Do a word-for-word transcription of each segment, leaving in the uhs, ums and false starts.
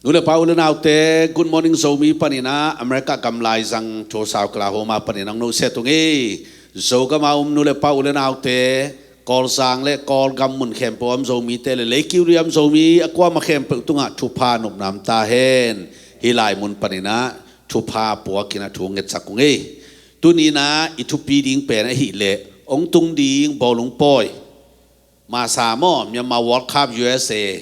Nu le pa, u le naute, Good Morning Zomi panin ah America gam laizang Tulsa, Oklahoma panin ah hong nusia tung ei. Zogam a om nu le pa, u le naute, Kawlzang le Kawlgam mun khempeuh a om Zomite le leikiu dih a om Zomi a kuamah khempeuh tungah thupha nopna om ta hen. Hih lai mun panin ah thupha puakin ah thu ngetsak ung ei. Tuni-in ah i thupi ding pen ahih leh hong tung ding bawlung pawi, Masa maw, Myanmar World Cup U S A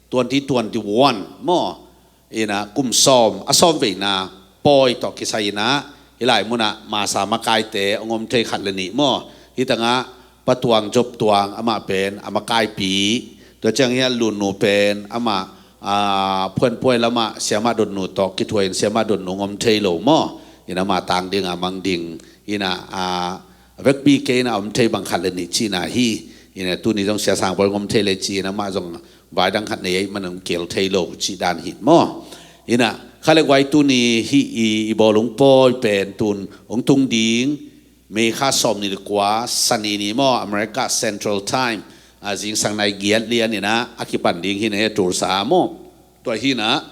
twenty twenty-one maw, in ah kum sawm, a sawmveina pawi tawh kisai in ah hih lai mun ah Masa makaite hong om thei khat le nih maw. Hih tangah Pa Tuang Jop Tuang, amah pen a makaipi. Tua ciang hih a Lunnu pen amah, aa, Phuanpuai lamah Siamah Dotnu tawh kithuah in Siamah Dotnu hong om thei lo maw. In ah amah tang ding a mang ding. In ah, aa, a vekpi kei in ah om thei bang khat le nih cihna hi. In ah tuni zong Sia Sang Bawi hong om thei leh ci-in amah zong vai dang khat nei ahih manin hong kihel thei lo cih dan hi maw. In ah kha le guai, tuni hih i, i bawlung pawi pen tu-in hong tung ding May kha sawmnih le kua, Sani ni maw, America Central Time, a, zingsang nai giat lian in ah a kipan ding hi na hi, Tulsa maw. Tua hi in ah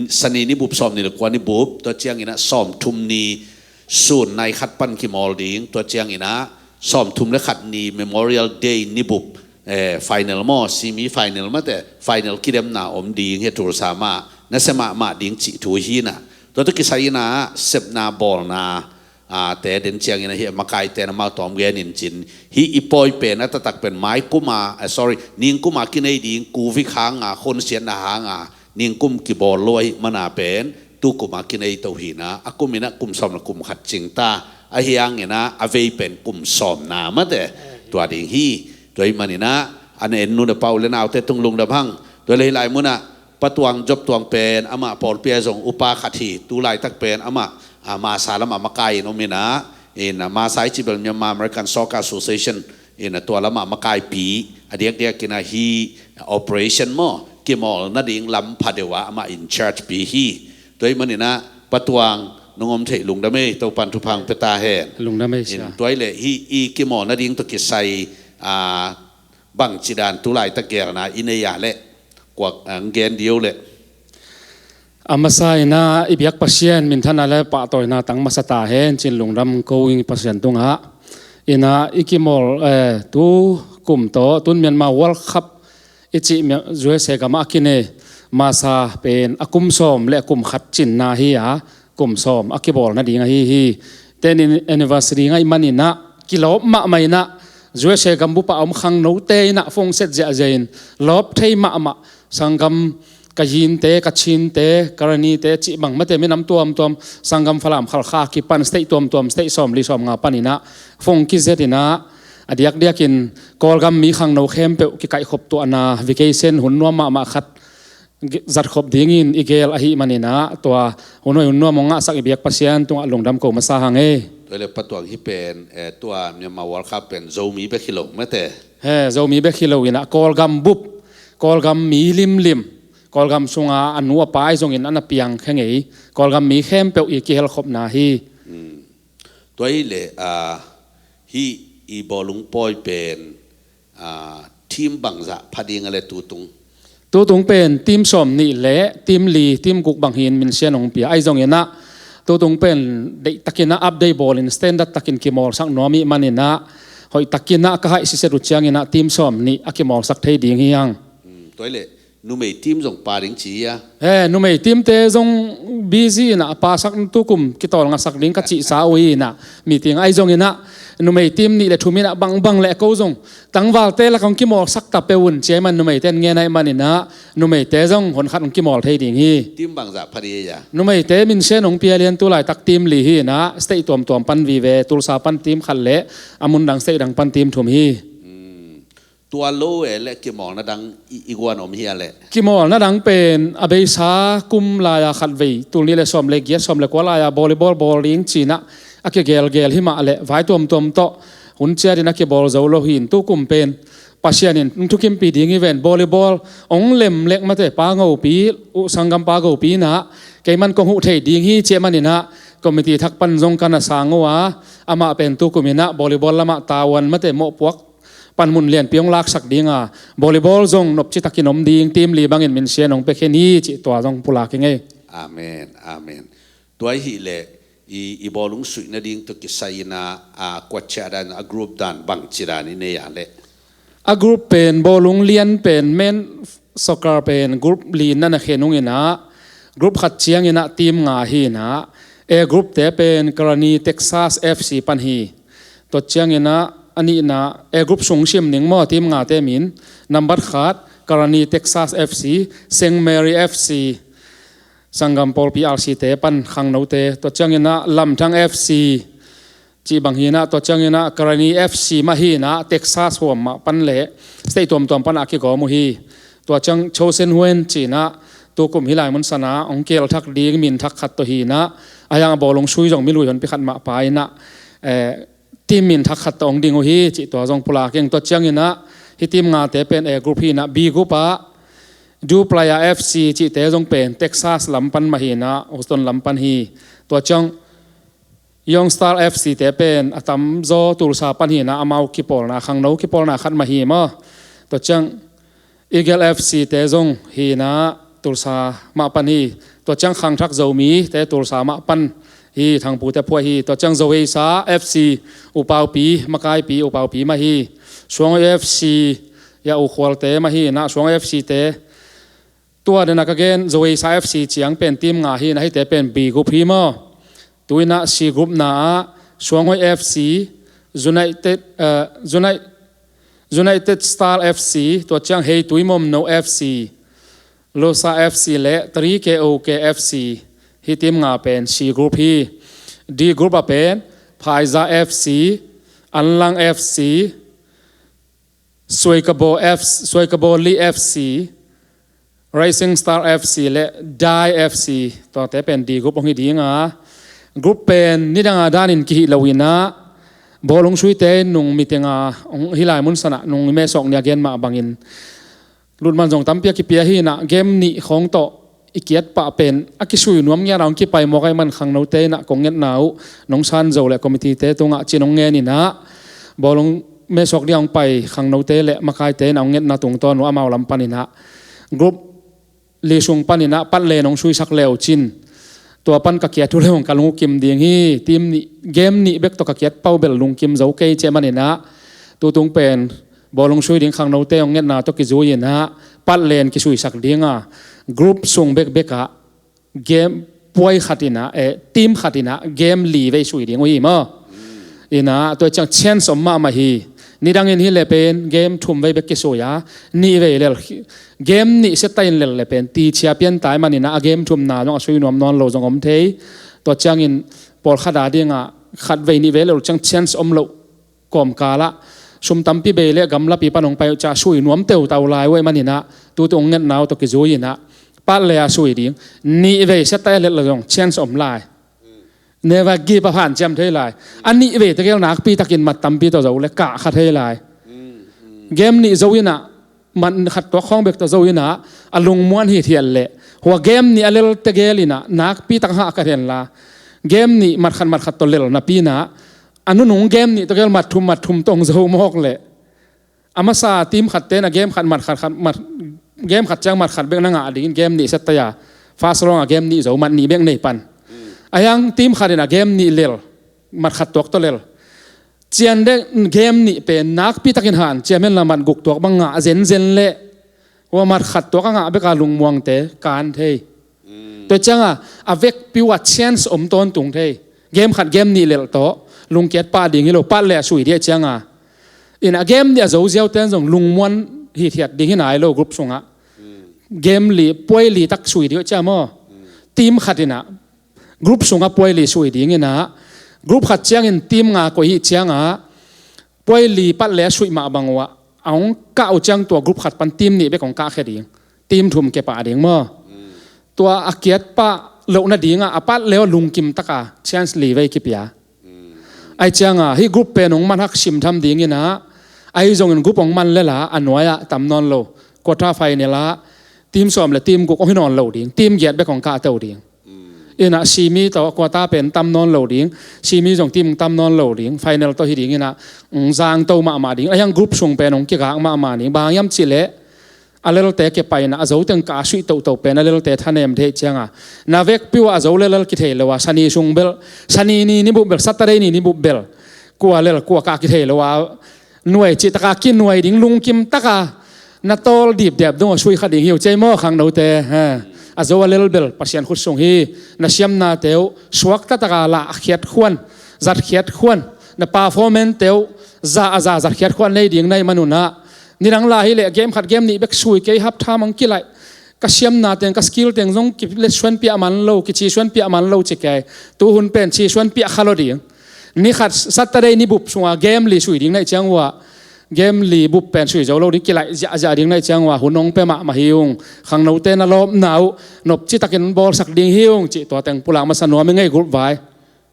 Sani ni bup, sawmnih le kua ni bup, tua ciangin ah sawmthum ni sun nai khat pan kimawl ding, tua ciangin ah sawmthum le khat ni Memorial Day ni bup, eh, final maw, semi final mate, final kidemna om ding hi Tulsa mah, nasia mahmah ding cih thu hi in ah. Tua tawh kisai in ah sepna bawlna, aa, te den ciangin ah hih a makaite in amau tawm genin cin, hih i pawi pen a taktak pen mai kum a, eh, sorry, ningkum a kinei ding, Covid hang a, khonsiatna hang a ningkum kibawl lo ahih manin ah pen tu kum a kinei to hi in ah, a kum in ah kum sawm le kum khat cing ta, ahi hangin ah a vei pen kum sawmna mate, tua ding hi. Tua ahih manin ah a na en nu le pa, u le naute tung lungdam hang. Tua leh hih lai mun ah Pa Tuang Jop Tuang pen amah pawlpi ah zong upa khat hi. Tu laitak pen amah, aa, Masa lamah makai in om in ah, in ah Masa i cih bel Myanmar American Soccer Association, in ah tua lamah makaipi, a diakdiakin ah hih operation maw, kimawl nading lam phadeuh ah amah in charge pi hi. Tua ahih manin ah Pa Tuang, nong om theih lungdam ei, Topan thupha hong pia ta hen. Lungdam ei, Sia. In tua ahih leh hih i kimawl nading tawh kisai, aa, bangci dan tu laitak geelna i nei a leh kua, aa, hong gen dih o leh. A masa in ah i biak Pasian minthanna le pahtawina tang masa ta hen ci-in lungdam ko ing Pasian tungah. In ah i kimawl, eh, tu kum tawh, tu-in Myanmar World Cup i cih Mya-, U S A gamah a kine Masa pen a kum sawm le a kum khat cinna hi a, kum sawm a kibawl nading ahi hi. Ten anniversary ngah ahih manin ah kilawp mahmah in ah, U S A gambup ah a om khangnote in ah phone set ziahziah in lawp thei mahmah, sanggam Kayinte, Kachinte, Karenite cih bang mate, minam tuamtuam, sanggam Falam, Khalkha kipan state tuamtuam, state sawmli sawmnga panin ah phone kizet in ah, a diakdiakin Kawlgam mi khangno khempeuh kikaihkhop tuahna vacation hun nuam mahmah khat ge-, zatkhop dingin i geel ahih manin ah, tua hun hoih hun nuam hong ngahsak i biak Pasian tungah lungdam ko masa hang ei. Tua leh Pa Tuang, hih pen, eh, tua Myanmar World Cup pen Zomi bek hi lo mate. He, Zomi bek hi lo in ah Kawlgam bup, Kawlgam mi limlim, Kawlgam sunga a nu a pa ahi zongin a na piang khe ngei Kawlgam mi khempeuh i kihelkhopna hi. Hmm. Tua ahih leh, ah, hih i bawlung pawi pen, ah, team bangzah pha ding a leh tutung? Tutung pen team sawmnih le team li, team guk bang hi-in minsiat hong pia. Ahi zongin ah tutung pen deihtakin ah update bawlin standard takin kimawlsak nuam ahih manin ah, hoihtakin ah ka haih siset uh ciangin ah team sawmnih a kimawlsak thei ding hi hang. Hmm, tua ahih leh numei team zong pha ding ci hi a? He, numei teamte zong busy in ah, a phasak, tukum kitawlngasak ding ka cihsa uh hi in ah, meeting ahi zongin ah numei team nih le thum in ah bangbang leh ko zong tangvalte lakah hong kimawlsak ta peuh un ci ahih man, numeite in ngen ahih manin ah numeite zong honkhat hong kimawl thei ding hi. Team bangzah pha ding hi a? Numeite minsiat hong pia lian, tu laitak team li hi in ah, state tuamtuam pan vive, Tulsa pan team khat le a mun dang state dang pan team thum hi. Hmm. Tua lo e leh kimawlna dang i, i guan om hi a leh? Kimawlna dang pen a beisa kum lai-a khatvei, tul nih le sawm le giat, sawm le kua lai-a volleyball bawl ding ci-in ah a kigelgel hi mah leh, vai tuamtuam tawh hun ciatin a kibawl zo lo hi-in, tukum pen Pasian in hong thukimpih ding hi ven. Volleyball hong lem lek mate, Pa Ngopi, U Sanggam Pa Ngopi in ah keiman kong huh thei ding hi ci ahih manin ah committee thak pan zong ka na sang uh a, amah pen tukum in ah volleyball lamah tavuan mate, mawhpuak panmun lianpi hong laksak ding a, volleyball zong nopci takin om ding, team li bangin minsia nong pia khin hi cih tua zong pulak hi ngei. Amen, amen. Tua ahih leh i, i bawlung suih nading tawh kisai in a, a kuat ciah dan, a group dan bangci dan i nei a leh? A group pen bawlung lian pen men soccer pen group li na na khen ung in a, group khat ciangin a team nga hi in a, A group te pen Karani Texas F C pan hi. Tua ciangin a, a nihna, A group sung sim ning maw, team nga te min. Nambat khat, Karani Texas F C, Saint Mary F C, Sangam Pawlpi R C te pan khangnote. Tua ciangin a Lamthang F C cih bang hi in a, tua ciangin a Karani F C mah hi in a, Texas huam mah pan le state tuamtuam pan a kigawm uh hi. Tua ciang Chosen One ci in a, tukum hi lai mun san a hong keel thak ding min thak khat tawh hi in a, a hiang a bawlung sui zong mi lui honpi khat mah pa in a, eh, team min thak khat tawh hong ding uh hi cih tua zong pulak ing. Tua ciangin a hih team nga te pen A group hi in a, B group ah Duplaya F C cihte zong pen Texas lam pan mah hi in a, Houston lam pan hi. Tua ciang Young Star F C te pen a tamzaw Tulsa pan hi in a, amau kipawlna, khangno kipawlna khat mah hi maw. Tua ciang Eagle F C te zong hi in a, Tulsa mah pan hi. Tua ciang khangthak Zomi te Tulsa mah pan hi, Thangpu te phuai hi. Tua ciang Zoeisa F C upaupi, makaipi upaupi mah hi. Suangoi F C ya ukhualte mah hi in a, Suangoi F C te tua dena ka gen, Zoeisa F C ciang pen team nga hi in a, hihte pen B group hi maw. Tu in a C group na ah Suangoi F C, United, eh, Uni-, United Star F C, tua ciang Heitui Momno F C, Losa F C le three K O K F C, hih team nga pen C group hi. D group ah pen Phaiza F C, Anlang F C, Suaikabo F, Suaikabo Li F C, Rising Star F C le Dai F C, tuate pen D group hong hi ding a. Group pen nidang a danin kihih lo in a, bawlung suite nung meeting a hong hi lai mun san a, nung mesok ni a gen mah bangin lutman zong tampi a kipia hi in a, game nih khawng tawh i kiat pah pen a kisui nuam ngiat a hong kipai mawk ahih man khangnote in a kong ngetna uh nong san zo le committee te tungah cin hong ngen in a, bawlung mesok ding a hong pai khangnote le makaite in a hong ngetna tungtawn uh amau lam pan in a group li sung pan in a pat le nong suisak le uh cin. Tua pan ka kiat uh le hong ka lung uh kim ding hi, team nih, game nih bek tawh ka kiat pah uh bel lungkim zo kei cih man in a, tutung pen bawlung sui ding khangnote hong ngetna tawh kizui in a, pat len kisuisak ding a, group sung bekbek ah game puai khat in a, eh, team khat in a game li vei sui ding uh hi maw. In a, tua ciang chance om mahmah hi. Nidangin hi le pen game thum vei bek kisui a, nih vei lel, game nih setta in lel le pen tichia pian tai man in a, a game thumna zong a sui nuam nawn lo zong om thei. Tua ciangin pawlkhat a ding a khat vei nih vei lel ciang chance om lo kawmkal ah sum tampi bei le gamlapi pan hong pai uh ciang sui nuam teutau lai uh ahih man in a, tutung hong ngetna uh tawh kizui in a, pat le a sui ding, nih vei setta a let lo zong chance om lai. Never give up, hanciam thei lai. A nih vei tegel nakpi takin mat tampi tawh zo le kah kha thei lai. Game nih zo in a, mat khat tuak khawng bek tawh zo in a, a lungmuan hithiat leh hua game nih a lel tegel in a nakpi tak hah ka hen la, game nih mat khat mat khat tawh lel napi in a, a nunung game nih tegel mat thum mat thum tawh hong zo mawk leh, a masa team khat ten a game khat mat khat, khat mat, game khat ciang mat khat bek na ngah dingin game nih setta a, first round a game nih zo, mat nih bek nei pan. A hiang team khat in a game nih lel, mat khat tuak tawh lel, cian dek game nih pen nakpi takin hanciam hen la, mat guk tuak bang ngah zenzen leh hua mat khat tuak a ngah bek a lungmuangte kan thei. Tua ciang a, a vekpi uh a chance om tawntung thei. Game khat game nih lel tawh lungkiat pah ding hi lo, pat le a sui ding ahih ciang a. In a game nih a zo ziau ten zong lungmuan hithiat ding hi nai lo group sung ah. Game li, puai li tak sui ding ahih ciang maw. Team khat in a group sung ah puai li sui ding in a, group khat ciangin team nga koih ahih ciang a, puai li pat le a suih mah bang uh ah, a hong kah uh ciang tua group khat pan team nih bek hong kahkhia ding, team thum kepah ding maw. Tua a kiat pah loh nading ah, a pat le uh lungkim tak a chance li vei kipia. Ahih ciang a, hih group pen hong man hak simtham ding in a, ahi zongin group hong man lel a, a nuai ah tam nawn lo, quarter final ah team sawm le team guk hong hi nawn lo ding, team giat bek hong kah to ding. Inah semi tawh quarter pen tam nawn lo ding, semi zong team tam nawn lo ding, final tawh hi ding inah, mm, zangto mahmah ding. Ahiang group sung pen hong kigak mahmah ding. Bang hiam cihleh a lelte kipaina a zo teng ka a suih tohtoh pen a lelte thanem theih cianga na vekpi uh a zo lelel kithei lo a, sani sung bel, sani ni ni bup bel, Saturday ni ni bup bel, kua lel kua ka kithei lo a, nuai cih taka kinuai ding lungkim taka na tawl dipdep dong a sui kha ding hi uh ciai maw khangnote, ha. A zo a lel bel Pasian khut sung hi. Na siamnate uh suakta taka lah a khiat khuan, zat khiat khuan, na performance te uh za a za zat khiat khuan nei ding na hih manunah, nidang la hileh game khat game nih bek sui kei, haptha mang kilaih, ka siamna teng ka skill teng zong ki le suan piah man lo, kici suan piah man lo ci kei. Tuhun pen ci suan piah kha lo ding. Ni khat Saturday ni bup sunga game li sui ding na hih ciang uh ah, game li bup pen sui zo lo ding, kilaih ziahziah ding na hih ciang uh ah, hun hong pia mahmah hi ung. Khangnote na lawpna uh nopci takin bawlsak ding hi ung cih tua teng pulak masa nuam i ngei group vai.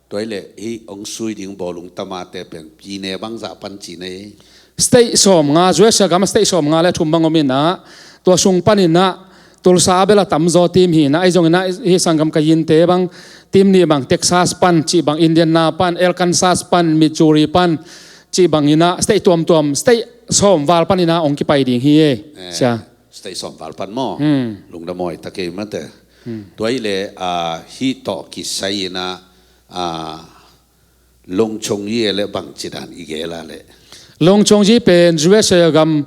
Tua hileh hih hong sui ding bawlung tamate pen pine bangzah pan ci na hi? State sawmnga, U S A gam state sawmnga le thum bang om inah, tua sung pan inah Tulsa a bel a tamzaw team hi inah, ahi zong inah hih sanggam ka yinte bang team nih bang, Texas pan cih bang, Indiana pan, Arkansas pan, Missouri pan cih bang inah state tuamtuam, state sawm val pan inah hong kipai ding hi e. Eh, sia. State sawm val pan maw? Hmm. Lungdam mawi ta kei mate. Hmm. Tua hileh, ah, hih tawh kisai inah, ah, Longchongyi le bangci dan i gel a le? Longchongyi pen U S A gam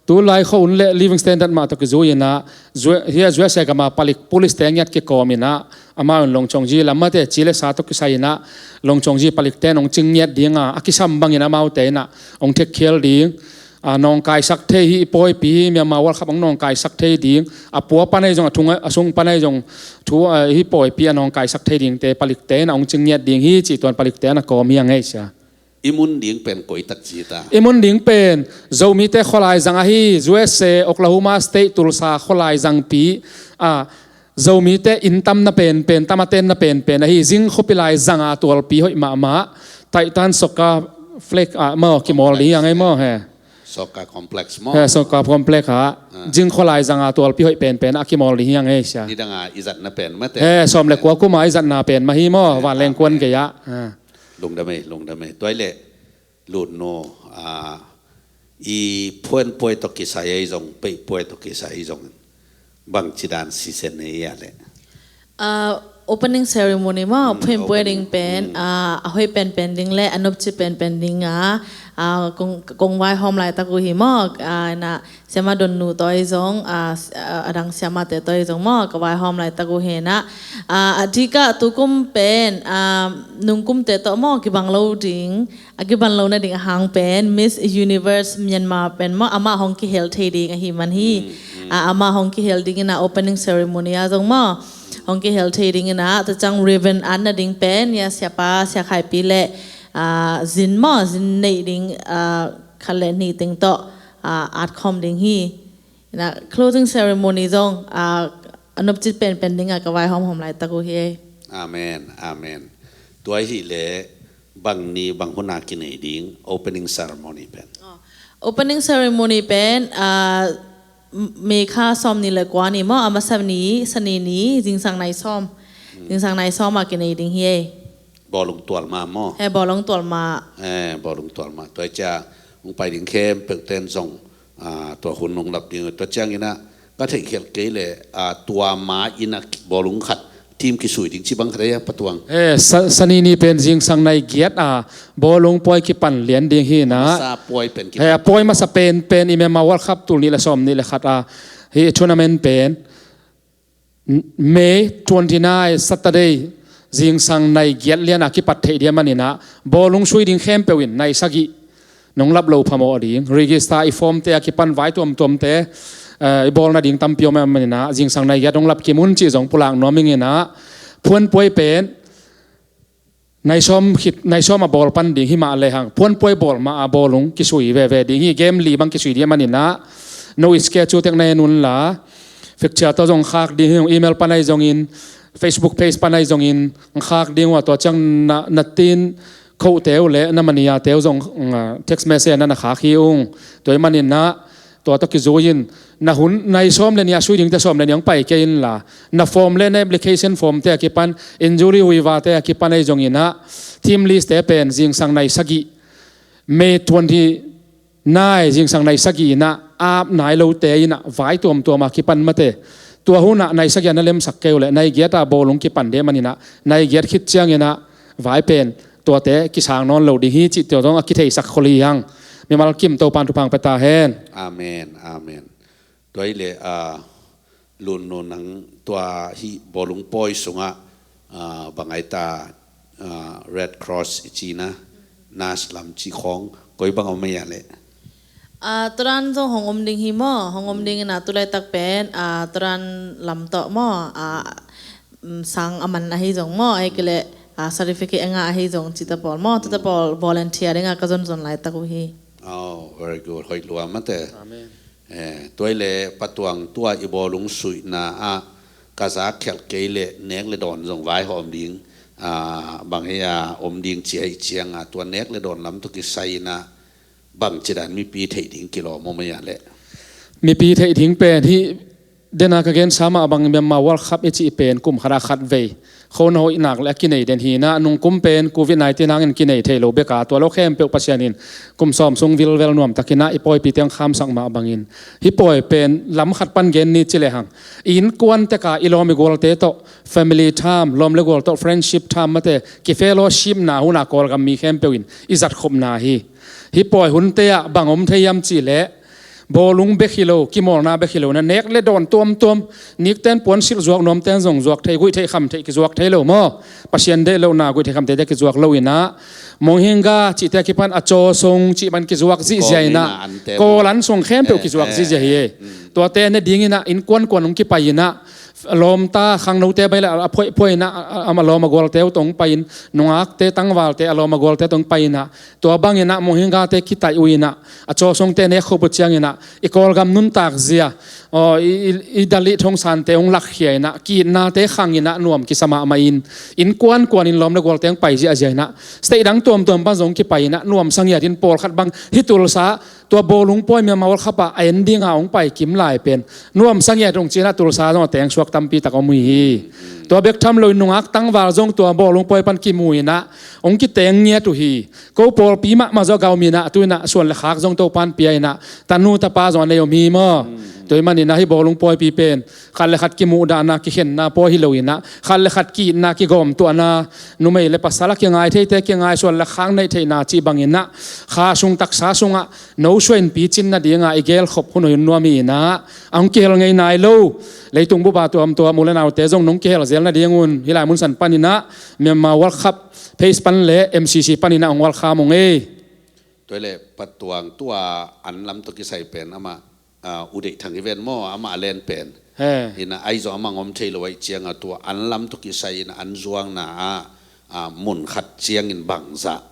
tulai khua un le living standard mah tawh kizui inah, U-, hia U S A gam a palik police te ngiat kikawm inah, amau in Longchongyi lam mate ci le sa tawh kisai inah, Longchongyi palik te nong cing ngiat dinga a kisam bangin amaute inah hong thekkhial ding. A nawngkaisak thei hi, i pawipi hi, Myanmar World Cup hong nawngkaisak thei ding. A pua pan ahi zong, a thung, a sung pan ahi zong, thu, a, hi pawipi a nawngkaisak thei dingte palikte na hong cing ngiat ding hi, cih tuan palikte na kawm hi a ngei sia. I mun ding pen koi tak ci ta? I mun ding pen Zomite khualai zang ahi, U S A Oklahoma State Tulsa khualai zangpi, a, Zomite inn tamna penpen, tam a tenna penpen ahi, zing khuapi lai zanga tualpi hoih mahmah, Titan Soccer Flag ah maw kimawl ding hi a ngei maw he? Soccer complex maw? He, soccer complex ah. Ah. Zing khualai zanga tualpi hoih penpen a kimawl ding hi a ngei sia. Nidanga i zatna pen mate. He, sawm le kua kuma i zatna pen mah hi maw, he, vanleng kuan kei ah. Ah. Lungdam ei, lungdam ei. Tua hileh, Lutnu, ah, i phuanpuai tawh kisai ahi zong, peihpuai tawh kisai ahi zong, bangci dan sisen nei a le? Ah, opening ceremony maw, hmm, phuanpuai ding pen, hmm, ah, a hoih penpen ding le a nopci penpen ding a, ah, kong, kong vaihawm laitak uh hi maw, ah, na siama Donnu tawh ahi zong, ah, s-, ah, a dang siamate tawh ahi zong maw, ka vaihawm laitak uh hi na, ah, a dikah tukum pen, ah, nungkumte tawh maw, kibang lo ding, a kiban lo nading a hang pen Miss Universe Myanmar pen maw, amah hong kihel thei ding ahi man hi. Mm, mm. A, amah hong kihel ding ina opening ceremony a zong maw, hong kihel thei ding ina, tua ciang ribbon at nading pen, ya siapa, sia Khaipi le, a, zin maw, zin neih ding, a, khat le nih teng tawh, a, at khawm ding hi. Ina closing ceremony zong, a, a nopcit penpen ding a ka vaihawm hawm laitak uh hi. Amen, amen. Tua ahih leh bang ni bang hun a kinei ding opening ceremony pen? Oh, opening ceremony pen, ah, m-, May kha sawm ni le kua ni maw, a masa ni, Sani ni, zingsang nai sawm. Hmm. Zingsang nai sawm a kinei ding hi. Bawlung tual ma maw? He, bawlung tual ma. He, bawlung tual ma. Tua hi cia, hong pai ding khempeuh ten zong, ah, tua hun hong lap ding. Tua ciang ina, ka theihkhial kei leh, ah, tua ma ina bawlung khat team kisui ding ci bang khat ahi a, Pa Tuang? He, sa-, Sani ni pen zingsang nai giat a, bawlung puai kipan lian ding hi na. Masa puai pen kipan. He, a puai masa penpen i Myanmar World Cup tul nih le sawm nih le khat a, hi tournament pen. May twenty-nine, Saturday, zingsang nai giat lian a kipat theih ding a man ina, bawlung sui ding khempeuh in nai sagih nong lap lo phamawh ding, register i form te a kipan vai tuamtuam te, eh, i bawl nading tampi om a man ina, zingsang nai giat nong lap kim un cih zong pulak nuam ing ina, phuanpuai pen, nai sawm khit, nai sawm a bawl pan ding hi mah lehang, phuanpuai bawl mah a bawlung kisui veve ding hi, game li bang kisui ding a man ina, no schedule tek na en un la, fixture tawh zong khak ding hi, email pan ahi zongin, Facebook page pan ahi zongin, khak ding uh a tua ciang na, na tin khoh te uh le, na mania te uh zong, mm, text message na na khak hi ung. Tua hi man ina, Tua tawh kizui in na hun nai sawm le nih a sui dingte sawm le nih hong pai kei inla, na form le na application formte a kipan, injury waiver te a kipan ahi zongin ah, team listte pen zingsang nai sagih, May twenty nai zingsang nai sagih in ah, aap nai lote in ah vai tuamtuam a kipan mate. Tua hun ah nai sagih a na lemsak kei uh leh nai giat a bawlung kipan deuh manin ah, nai giat khit ciangin ah vai pen tuate kisang nawn lo ding hi cih tua zong a kitheisak khol hi hang. Mimal kim Topa'n thupha pia ta hen. Amen, amen. Tua hi leh, ah, Lun Nu, nang tua hih bawlung pawi sungah, ah, bang ai ta, ah, Red Cross i cihna, nurse lam cih khawng koi bang om a hia leh? Ah, tua dan zong hong om ding hi maw, hong om ding in ah, tu laitak pen, ah, tua dan lam tawh maw, ah, mm, sang a man ahi zong maw, ahih kei leh, ah, certificate a ngah ahi zong cihte pawl maw, tuate pawl volunteer ding a ka zonzon laitak uh hi. Oh, very good. Hoih lua mate. Amen. Eh, tua hi leh Pa Tuang, tua i bawlung suihna ah ka zak khialh kei leh nek le dawn zong vaihawm ding, ah, bang hi a om ding ci ahih ciangin ah, tua nek le dawn lam tawh kisai in ah bangci dan mipi theih ding kilawm om a hia leh? Mipi theih ding pen hih den a ka gensa mah bangin Myanmar World Cup i cih pen kum khat a khat vei khona hoih nak le a kinei den hi in ah, nungkum pen covid nineteen hangin kinei thei lo bek a, tua lo khempeuh Pasian in kum sawm sung vilvel nuam takin ah i pawipite hong khamsak mah bangin, hih pawi pen lam khat pan gen ni ci lehang, i innkuan tek a i lawm i gualte tawh family time, lawm le gual tawh friendship time mate, kifellowshipna hun a Kawlgam mi khempeuh in i zatkhopna hi. Hih pawi hunte ah bang om thei hiam cih leh, bawlung bek hi lo, kimawlna bek hi lo, na nek le dawn tuamtuam, nikten puansilh zuak nuamten zong zuak thei, guih theih kham theih kizuak thei lo maw? Pasian deih lohna guih theih kham theihte kizuak lo in ah, Monghingga cihte a kipan a caw sung cih bang kizuak zihziah in ah, Kawl an sung khempeuh kizuak zihziah hi. Tuate ne ding in ah innkuankuan hong kipai in ah, lawmta khangnote bai le a phuaihphuai in ah, a, a, a lawm a gualte uh tawh hong pai in, nungakte tangvalte a lawm a gualte tawh hong pai in ah, tua bangin ah Monghingga-te kitaih uh in ah, a caw sungte nek khop uh ciangin ah, i Kawlgam nuntak zia, aw, i, i, i Dalit Hong Sante hong lakkhia in ah, ki-itnate khang in ah nuam kisa mahmah in, innkuankuan in lawm le gualte hong pai ziahziah in ah, state dang tuamtuam pan zong kipai in ah nuamsa ngiat in, pawlkhat bang hih Tulsa, tua bawlung pawi Myanmar World Cup ah a en ding a hong pai kim lai pen nuamsa ngiat ung ci in ah Tulsa zong a tengsuak tampi tak om uh hi. Tua bek tham lo in nungak tangval zong tua bawlung pawi pan kimu in ah hong kiteng ngiat uh hi. Ko pawlpi mahmah zong a gah om in ah, tu in ah suan le khak zong Topa'n pia in ah, tanu tapa zong a nei om hi maw? Tua ahih manin ah hih bawlung pawipi pen khat le khat kimuhdahna, kikhenna pawi hi lo in ah, khat le khat ki-itna, kigawmtuahna, numei le pasal a kingai theite kingai, suan le khak neih theihna cih bangin ah, kha sung taksa sungah no suah in picin nading a i gelkhop hun hoih hun nuam hi in ah, a hong kihel ngei nai lo leitung bup a tuamtuam u le naute zong nong kihel zel nadingun hih lai munsan panin ah, Myanmar World Cup page pan le M C C panin ah hong welcome ung ei. Tua hi leh Pa Tuang, tua an lam tawh kisai pen amah, ah, U Deih Thang hi ven maw, amah a len pen. He. Hi in ah, ahi zong amah hong om thei lo ahih ciangin ah tua an lam tawh kisai in ah an zuakna ah, ah, mun khat ciangin bangzah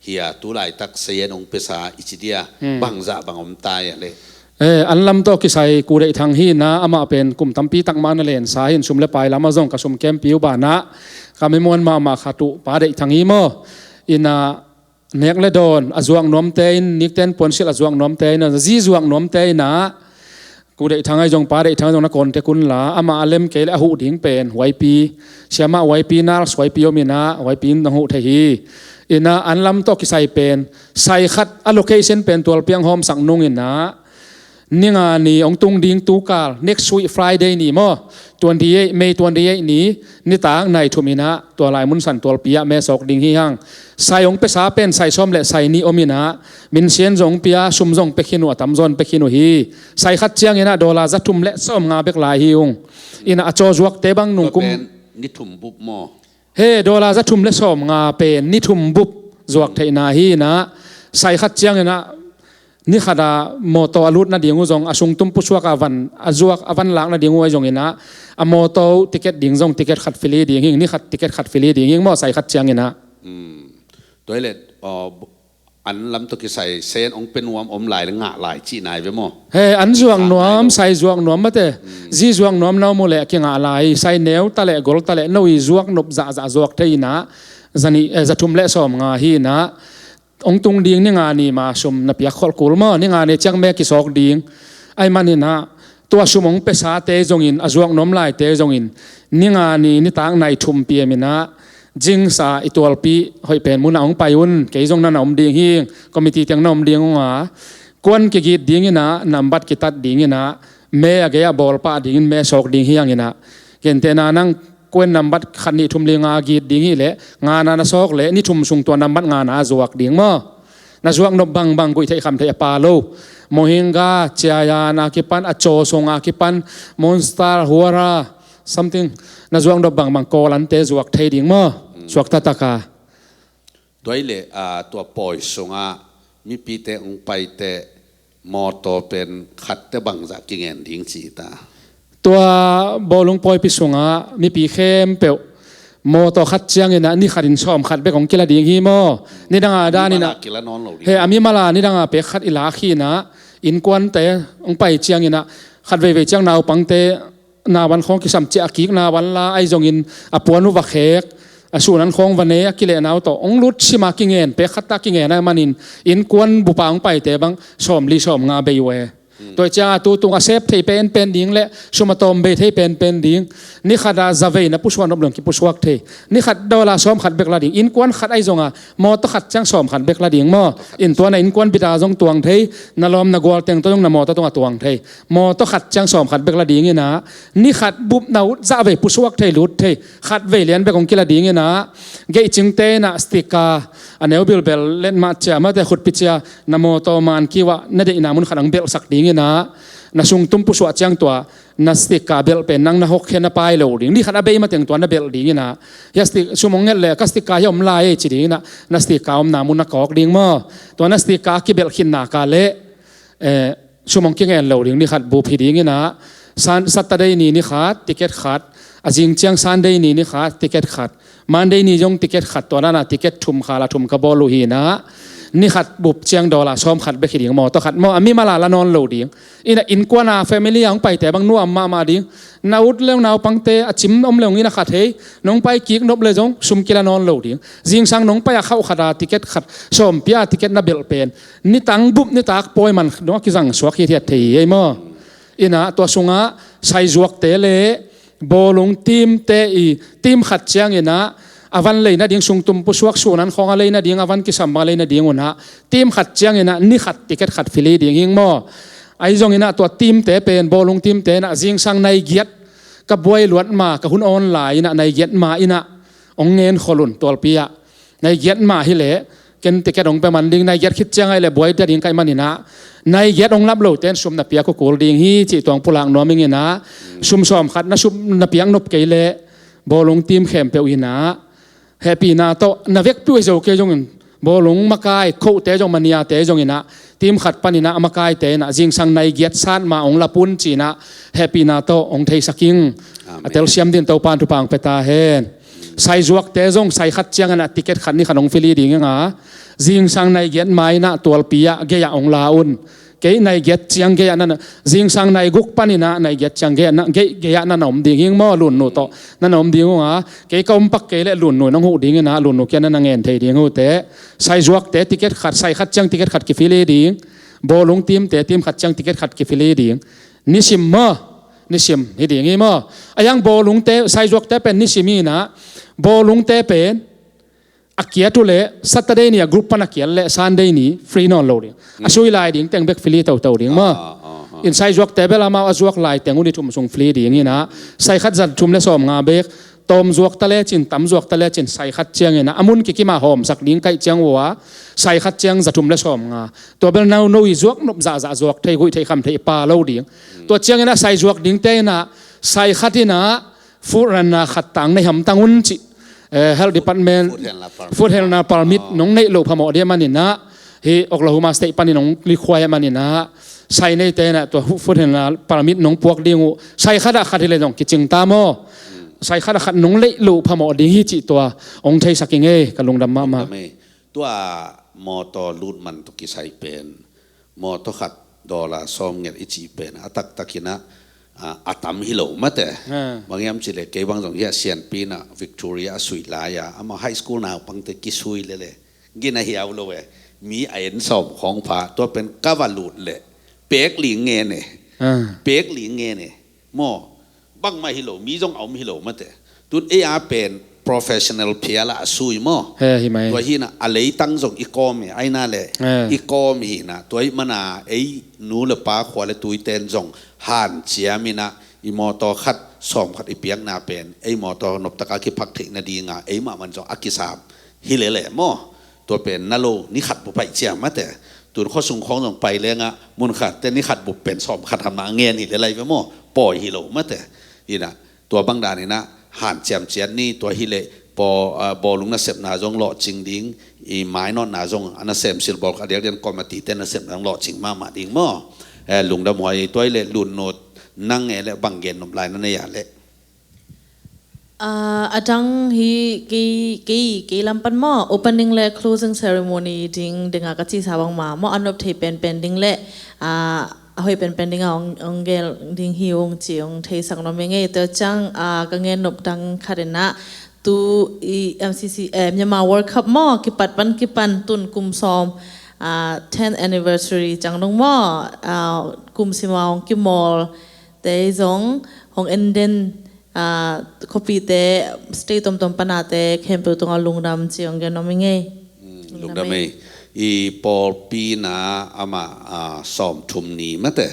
hi a, tu laitak sayen hong piasa i ci dia, bangzah bang om ta hia leh? Eh, an lam tawh kisai Pu Deih Thang hi in ah, amah pen kum tampi tak mah na lensa hi in, sum le pai lamah zong ka sum kempi uh banah ka mi muan mahmah khat uh Pa Deih Thang hi maw? In ah, nek le dawn a zuak nuamte in, nikten puansilh a zuak nuamte in, a zi zuak nuamte in ah, Pu Deih Thang ahi zong Pa Deih Thang ahi zong na contact un la, amah a lem kei leh a huh ding pen Y P, siamah Y P, nurse Y P om in ah, Y P in na huh thei hi. In ah, an lam tawh kisai pen sai khat a location pen tualpi hong hawmsak nung in ah, ni nga ni hong tung ding tukal, next week Friday ni maw, twenty eight, May twenty eight ni, nitak nai thum in ah tua lai munsan tualpi ah me sawk ding hi hang. Sai hong piasa pen sai sawm le sai nih om in ah, minsian zong pia, sum zong pia khin uh, a tamzaw in pia khin uh hi. Sai khat ciangin ah dollar za thum le sawmnga bek lai hi ung. In ah a caw zuakte bang nungkum, tua pen ni thum bup maw? He, dollar za thum le sawmnga pen ni thum bup zuak theihna hi in ah, sai khat ciangin ah ni khat a mawtaw a lut nading uh zong, a sungtum pusuak a van, a zuak a van lak nading uh ahi zongin ah, a mawtaw ticket ding zong ticket khat free ding hi ing, ni khat ticket khat free ding hi ing maw, sai khat ciangin ah. Hmm. Tua hi leh, aw, an lam tawh kisai sai hong pia nuam om lai le ngah lai cihna hi ve maw? He, an zuak nuam, sai zuak nuam mate. Hmm. Zi zuak nuam na om uh leh kingah lai, sai neu ta leh gol ta leh no i zuak nop zahzah zuak thei in ah, za nih, eh, za thum le sawmnga hi in ah, hong tung ding ni nga ni ma sum na piak kholh kul maw? Ni nga ni ciang me kisawk ding. Ahih maninah tua sum hong piasate zongin, a zuak nuam laite zongin, ni nga ni nitak nai thum piaminah, jingsa i tualpi hoih pen munah hong pai un, kei zong na na om ding hi, committee teng na om ding unga, kuan kigit dinginah, nambat kitat dinginah, me a gei-ah bawlpah dingin me sawk ding hianginah, gentehna nang kuan nambat khat nih thum li nga git ding hileh, ngana na sawk leh ni thum sung tua nambat ngana a zuak ding maw? Na zuak nop bangbang guih theih kham theih a pa lo. Mohinga, Chiayan a kipan, a caw sung a kipan, Monster, Huara, something. Na zuak nop bangbang kawlante zuak thei ding maw? Suak tataka. Tua hileh tua pawi sungah mipite hong paite mawtaw pen khatte bangzah kingen ding ci ta? Tua bawlung pawipi sungah mipi khempeuh mawtaw khat cianginah ni khatin sawm khat bek hong kila ding hi maw? Nidanga daninah, he, a mimala nidanga pek khat i lak hinah, innkuante hong pai cianginah khat veivei ciang naupangte navan khawng kisam ciah a kik navan la, ahi zongin a puan uh va khek, a sunan khawng va ne, a kilehna uh tawh hong lut sima kingen, pek khatta kingen ahih manin innkuan bupa hong paite bang sawmli sawmnga bei uh e. Tua cianga tutung a sep thei penpen ding le sum a tawm bei thei penpen ding, ni khata zavei na pusuak nop dong kipusuak thei. Ni khat dollar sawm khat bek la ding, innkuan khat ahi zonga mawtaw khat ciang sawm khat bek la ding maw? In tua na innkuan bita zong tuang thei, na lawm na gual teng tawh zong na mawtaw tungah tuang thei. Mawtaw khat ciang sawm khat bek la dinginah, ni khat bup na ut zah vei pusuak thei, lut thei, khat vei lian bek hong kila dinginah, geihcingte inah sticker a neu bilbel letmah cia mate khutpi cia na mawtaw man kiuah na deihna mun khat hong belhsak dinginah, na sungtum pusuah ciang tua na sticker belh pen nang na hokkhia na pai lo ding. Ni khat a bei mateng tua na belh dinginah, hia stik sum hong nget le ka sticker hia om lai ei ci dinginah, na sticker omna mun na kawk ding maw? Tua na sticker a kibelh khitna ka leh, eh, sum hong kingen lo ding, ni khat bup hi dinginah, Saturday ni ni khat ticket khat, a zing ciang Sunday ni ni khat ticket khat, Monday ni zong ticket khat, tua dana ticket thum khala thum ka bawl uh hinah, ni khat bup ciang dollar sawm khat bek hi ding, mawtaw khat maw? A mimala la nawn lo ding. Inah innkuana family a hong paite bang nuam mahmah ding. Na ut leong naupangte a cim om leong inah khat hei, nong pai kik nop le zong sum kila nawn lo ding. Zingsang nong pai a khauh khata ticket khat, sawmpia ticket na belh pen nitang bup nitak pawi man dong a kizang suak hithiat thei hi ei maw? Inah tua sungah saizuakte le bawlung teamte i team khat cianginah a van lei nading, sungtum pusuak sunan khawng a lei nading, a van kisam a lei nading unah team khat cianginah ni khat ticket khat free ding hing maw? Ahi zonginah tua teamte pen, bawlung teamte inah zingsang nai giat ka buai luat ma ka hun awn lai inah nai giat ma inah hong ngen khol un tualpi ah. Nai giat mah hileh ken ticket hong pia man ding, nai giat khit ciang ahileh buai ta ding ka hih maninah, nai giat hong lap lote in sum na piak uh kul ding hi cih tuang pulak nuam inginah, sum sawm khat na sum na piak nop kei leh bawlung team khempeuh inah hehpihna tawh na vekpi uh hi zo kei zongin, bawlung makai khote zong, maniate zonginah team khat paninah a makaite inah zingsang nai giat sat ma hong lap un cinah hehpihna tawh hong theisak ing. A telsiam din Topan thupha hong pia ta hen. Saizuakte zong sai khat cianginah ticket khat ni khat hong free ding inga, zingsang nai giat ma inah tualpi ah gei-ah hong la un. Kei nai giat ciang gei-ah na, zingsang nai guk paninah nai giat ciang gei-ah na, gei, gei-ah na na om ding hing maw? Lunnu tawh na na om ding unga, kei ka om pak kei leh Lunnu in hong huh dinginah Lunnu kiang na na ngen thei ding uh teh. Saizuakte ticket khat, sai khat ciang ticket khat ki free ding. Bawlung teamte team khat ciang ticket khat ki free ding. Nisim maw? Nisim hi ding hi maw? A hiang bawlungte, saizuakte pen nisim hinah, bawlungte pen a kiat uh leh Saturday ni a group pan a kiat leh Sunday ni free nawn lo ding. A sui lai ding teng bek free toto ding maw? In saizuakte bel amau a zuak lai teng uh ni thum sung free ding hinah, sai khat za thum le sawmnga bek. Tawm zuak ta lecin, tam zuak ta lecin, sai khat cianginah a mun kikimah hawmsak ding kaih ciang uh a, sai khat ciang za thum le sawmnga. Tua bel nau no i zuak nop zahzah zuak thei, guih theih kham theih pa lo ding. Tua cianginah saizuak dingte inah sai khat inah food runner khat tang nei hamtang un cih, eh, health department, food handler permit nong neih loh phamawh dih maninah, hi Oklahoma State panin hong likhuai maninah, sai neite inah tua food handler permit nong puak ding uh. Sai khatah khat hileh zong kicing ta maw? Sai khatah khat nong leih loh phamawh ding hi cih tua hong theisak ing ei, ka lungdam mahmah. Tua mawtaw lut man tawh kisai pen, mawtaw khat dollar sawmnget i cih pen a taktakinah a tam hi lo mate. Bang hiam cihleh kei bang zong hiah sianpi inah Victoria a suih lai-a amah high school naupangte kisui lele, gina hiau lo e. Mi a en sawm khawng pha, tua pen ka va lut leh pek ling ngen e. Pek li ngen e maw. Bangmah hi lo, mi zong a om hi lo mate. Tun ei a pen professional phial ah a sui maw. He hi mai. Tua hi na a leitang zong i kawm e, aina le i kawm hi na. Tua hi mana ei nu le pa khua le tuiten zong hanciam ina i mawtaw khat sawm khat i piakna pen ei mawtaw noptaka kiphak theih nadinga ei mahmah zong a kisam hi lele maw. Tua pen na lo ni khat bup aih ciam mate. Tun khuasung khawng zong pai lenga mun khat te ni khat bup pen sawm khat hamna ngen hi lelai ve maw. Pawi hi lo mate. Ina tua bang dan ina hanciam ciat ni. Tua hi le paw bawlung nasepna zong lawhcing ding, i mainawtna zong a nasem silbawl a diakdiak committee te nasepna zong lawhcing mahmah ding maw. Lungdam huai. Tua hi le Lunnut nang e le bang gen nop lai na nei a le. A dang hi kei kei kei lam pan maw opening le closing ceremony ding dinga ka cisa bangma maw a nop thei penpen ding le a hoih penpen dinga ong gel ding hi ung ci ong theisak nuam ing ei. Tua ciang ka ngen nop dang khat ina tu i M C C Myanmar World Cup maw kipat pan kipan tun kum sawm tenth anniversary ciang dong maw kum sima ong kimawl te zong hong enden khuapite state tomtom panate khempeuh tungah lungdam ci ong gen om ing ei. Lungdam ei. I pawlpi na amah sawmthum ni mate.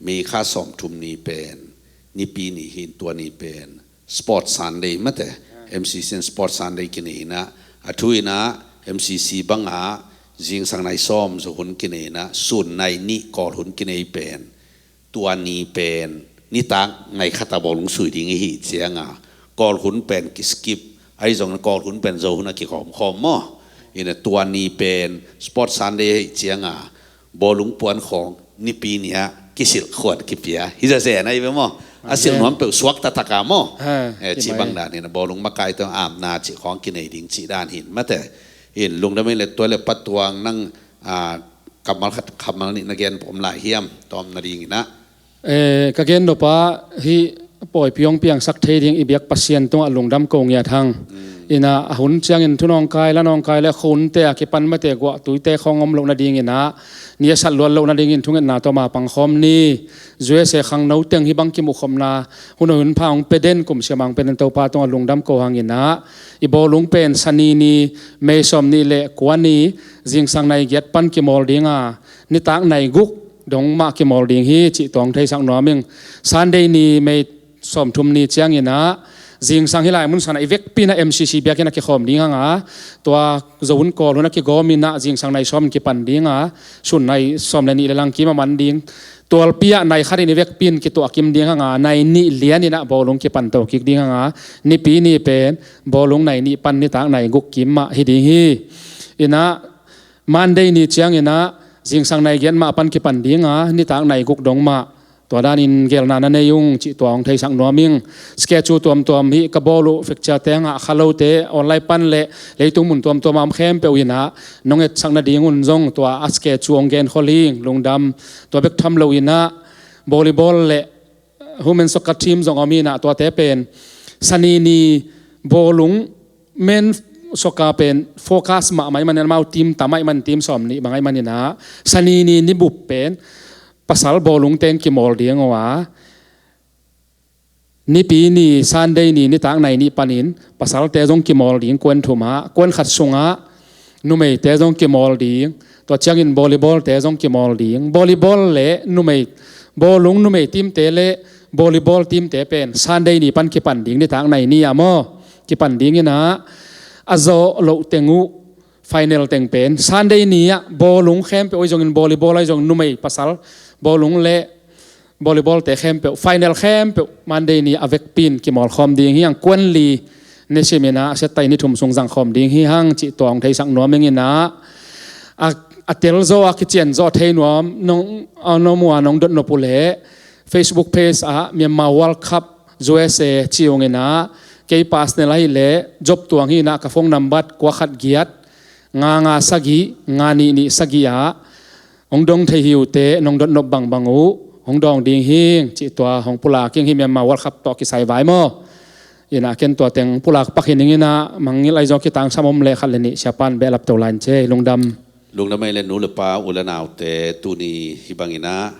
May kha sawmthum ni pen Nipi ni hin tua ni pen Sport Sunday mate. M C C in Sport Sunday kinei ina a thu ina M C C banga zingsang nai sawm zo hun kinei ina sun nai nih kawl hun kinei pen tua ni pen nitak nai khata bawlung sui ding ihi cianga kawl hun pen kiskip ahi zong kawl hun pen zo hun a kikhawmkhawm maw. Ina tua ni pen Sport Sunday ahi cianga bawlung puan khawng Nipi ni ah kisilh khuat kipia hi zazen ahi ve maw. A silh nuam peuh suak tataka maw. Ci bang dan ina bawlung makai tawh amna cih khawng kinei ding cih dan hin mate. In lungdam in le tua le patuang nang kammal khat kammal nih na gen pawm lai hiam tawm nading ina. Ka gen nop ah hih pawipi hong piangsak thei ding i biak Pasian tungah lungdam ko ngiat hang. Ina a hun ciangin thu nawngkai la nawngkai le khunte a kipan mate guah tuite khawng om loh nading ina ni a sat luat loh nadingin thungetna tawh ma pangkhawm ni. U S A khangno teng hih bang kimuhkhopna hun a hun pha hong pia den kum siama hong pia den Topa tungah lungdam ko hang ina i bawlung pen Sani ni May sawm nih le kua ni zingsang nai giat pan kimawl dinga nitak nai guk dong mah kimawl ding hi cih tuang theisak nuam ing. Sunday ni May sawmthum ni ciang ina zingsang hi lai mun sana i vekpi na M C C biakinn a kikhawm ding hanga tua zo hun kawl hun a kigawm ina zingsang nai sawm kipan dinga sun nai sawm le nih le lang kim a man ding. Tualpi ah nai khat in i vekpi in kituah kim ding hanga nai nih lian ina bawlung kipan to kik ding hanga Nipi ni pen bawlung nai nih pan nitak nai guk kim mah hi ding hi. Ina Monday ni ciang ina zingsang nai giat mah pan kipan dinga nitak nai guk dong mah tua danin gelna na nei ung cih tua hong theisak nuam ing. Schedule tuamtuam hih ka bawl uh fixture te hangah kha lote online pan le leitung mun tuamtuam a om khempeuh ina nong etsak nadingun zong tua a schedule hong genkhol ing lungdam. Tua bek tham lo ina volleyball le women soccer team zong om ina tuate pen Sani ni bawlung men soccer pen focus mahmah ih manin amau team tam ih manin team sawm nih bang ih manina Sani ni nibup pen pasal bawlung teng kimawl ding uh a Nipi ni Sunday ni nitak nai nih panin pasalte zong kimawl ding kuan thum ah kuan khat sungah numeite zong kimawl ding. Tua ciangin volleyball te zong kimawl ding. Volleyball le numei bawlung numei team te le volleyball team te pen Sunday ni pan kipan ding nitak nai ni ah maw kipan ding ina a zawh loh teng uh final teng pen Sunday ni ah bawlung khempeuh ahi zongin volleyball ahi zong numei pasal bawlung le volleyball te khempeuh final khempeuh Monday ni a vekpi in kimawlkhawm ding hi ang kuan li ni simin ah a siatai ni thum sung zangkhawm ding hi hang cih tua hong theisak nuam ing ina a tel zaw a kician zaw thei nuam nong a nong mu a nong dot nop uh leh Facebook page ah Myanmar World Cup U S A ci ung ina kei personal ahi leh Job Tuang hi ina ka phone number kua khat giat nga nga sagih nga nih nih sagih ah hong dong thei hi uh teh nong dot nop bangbang uh hong dawng ding hing cih tua hong pulak ing hi Myanmar World Cup tawh kisai vai maw? Ina ken tua teng pulak pak hi ning ina mangngilh ahi zong kitangsam om leh khat le nih siapan behlap to lain cei lungdam. Lungdam ei le nu le pa u le naute tuni hi bang ina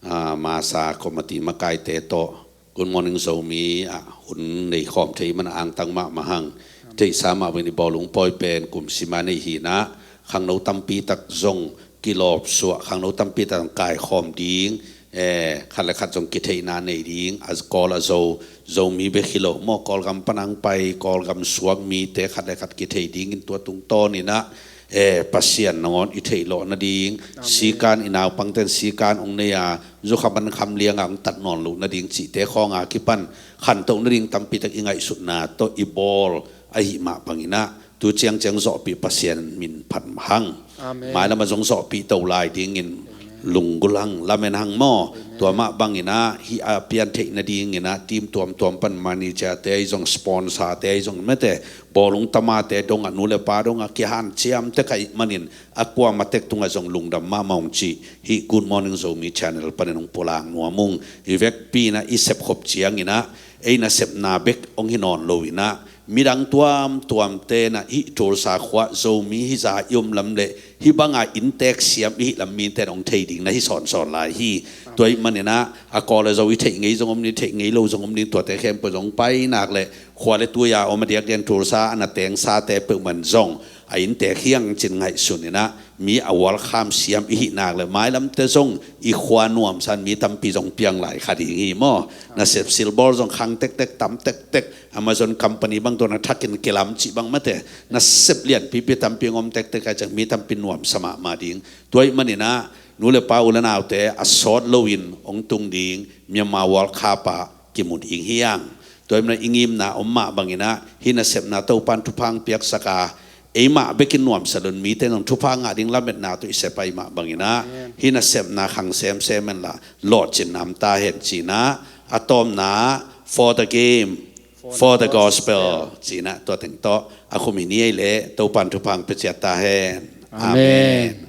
ah, masa committee makaite tawh Good Morning Zomi ah hun nei khawm thei man a angtang mahmah hang. Theihsa mah bangin i bawlung pawi pen kum sima nei hinah khangno tampi tak zong kilawp suah, khangno tampi tak zong kaikhawm ding, eh, khat le khat zong kitheihna nei ding, a Kawl a Zo, Zomi bek hi lo maw, Kawlgam pan ang pai, Kawlgam suak mite khat le khat kithei dingin tua tungtawninah, eh, Pasian nangawn i theih lawh nading, sikan i naupangten sikan ong nei a, zukham an kham lianga ong tat nawn loh nading cihte khawnga kipan khantoh nading tampitak i ngaihsutna tawh i bawl ahi mah banginah tu ciangciang zawhpih Pasian min phat hang. Amen. Mailam a zong zawhpih to lai dingin lunggulh hang, lamen hang maw. Amen. Tua mah banginah hih a pian theih nadinginah team tuamtuam pan manager-te ahi zong, sponsor-te ahi zong, mete bawlung tamate dongah, nu le pa dongah kihanciam tek ahih manin a kuamah tek tungah zong lungdam mahmah ung cih hih Good Morning Zomi channel panin ong pulak nuam ung. I vekpi inah i sepkhop cianginah ei nasepna bek ong hi nawn loinah midang tuamtuam tenah hih Tulsa khua Zomi hi za i om lam le hih banga inntek siam i hih lam mite ong thei ding na hi sawnsawn lai hi. Tua ahih maninah a Kawl a Zo i theih ngei zong om ding, theih ngei lo zong om ding, tuate khempeuh zong pai nak le khua le tui-a om a diakdiak Tulsa a na tengsate peuhmah in zong a inntek hiang cin ngaihsuninah mi a welcome siam i hih nak le mailamte zong i khua nuamsa in mi tampi zong piang lai kha ding hi maw. Nasep silbawl zong khang tektek, tam tektek, Amazon company bang tawh na thakin kilam cih bang mate, nasep lianpipi tampi ong om tektek a ciang mi tampi nuamsa mahmah ding. Tua ahih maninah nu le pa, u le naute a sawt loin ong tung ding Myanmar World Cup ah kimu ding hiang. Tua ahih maninah i ngimna om mah banginah hih nasepna Topan thupha ong piaksak a, eimah bekin nuamsa lo-in mite zong thupha ngah ding lametna tawh i sep ahih mah banginah hih nasepna khang semsem henla lawhcinna om ta hen cinah, a tawmna, for the game, for the gospel cinah tua teng tawh a khum hi ni ei leh Topan thupha ong pia ciat ta hen. Amen.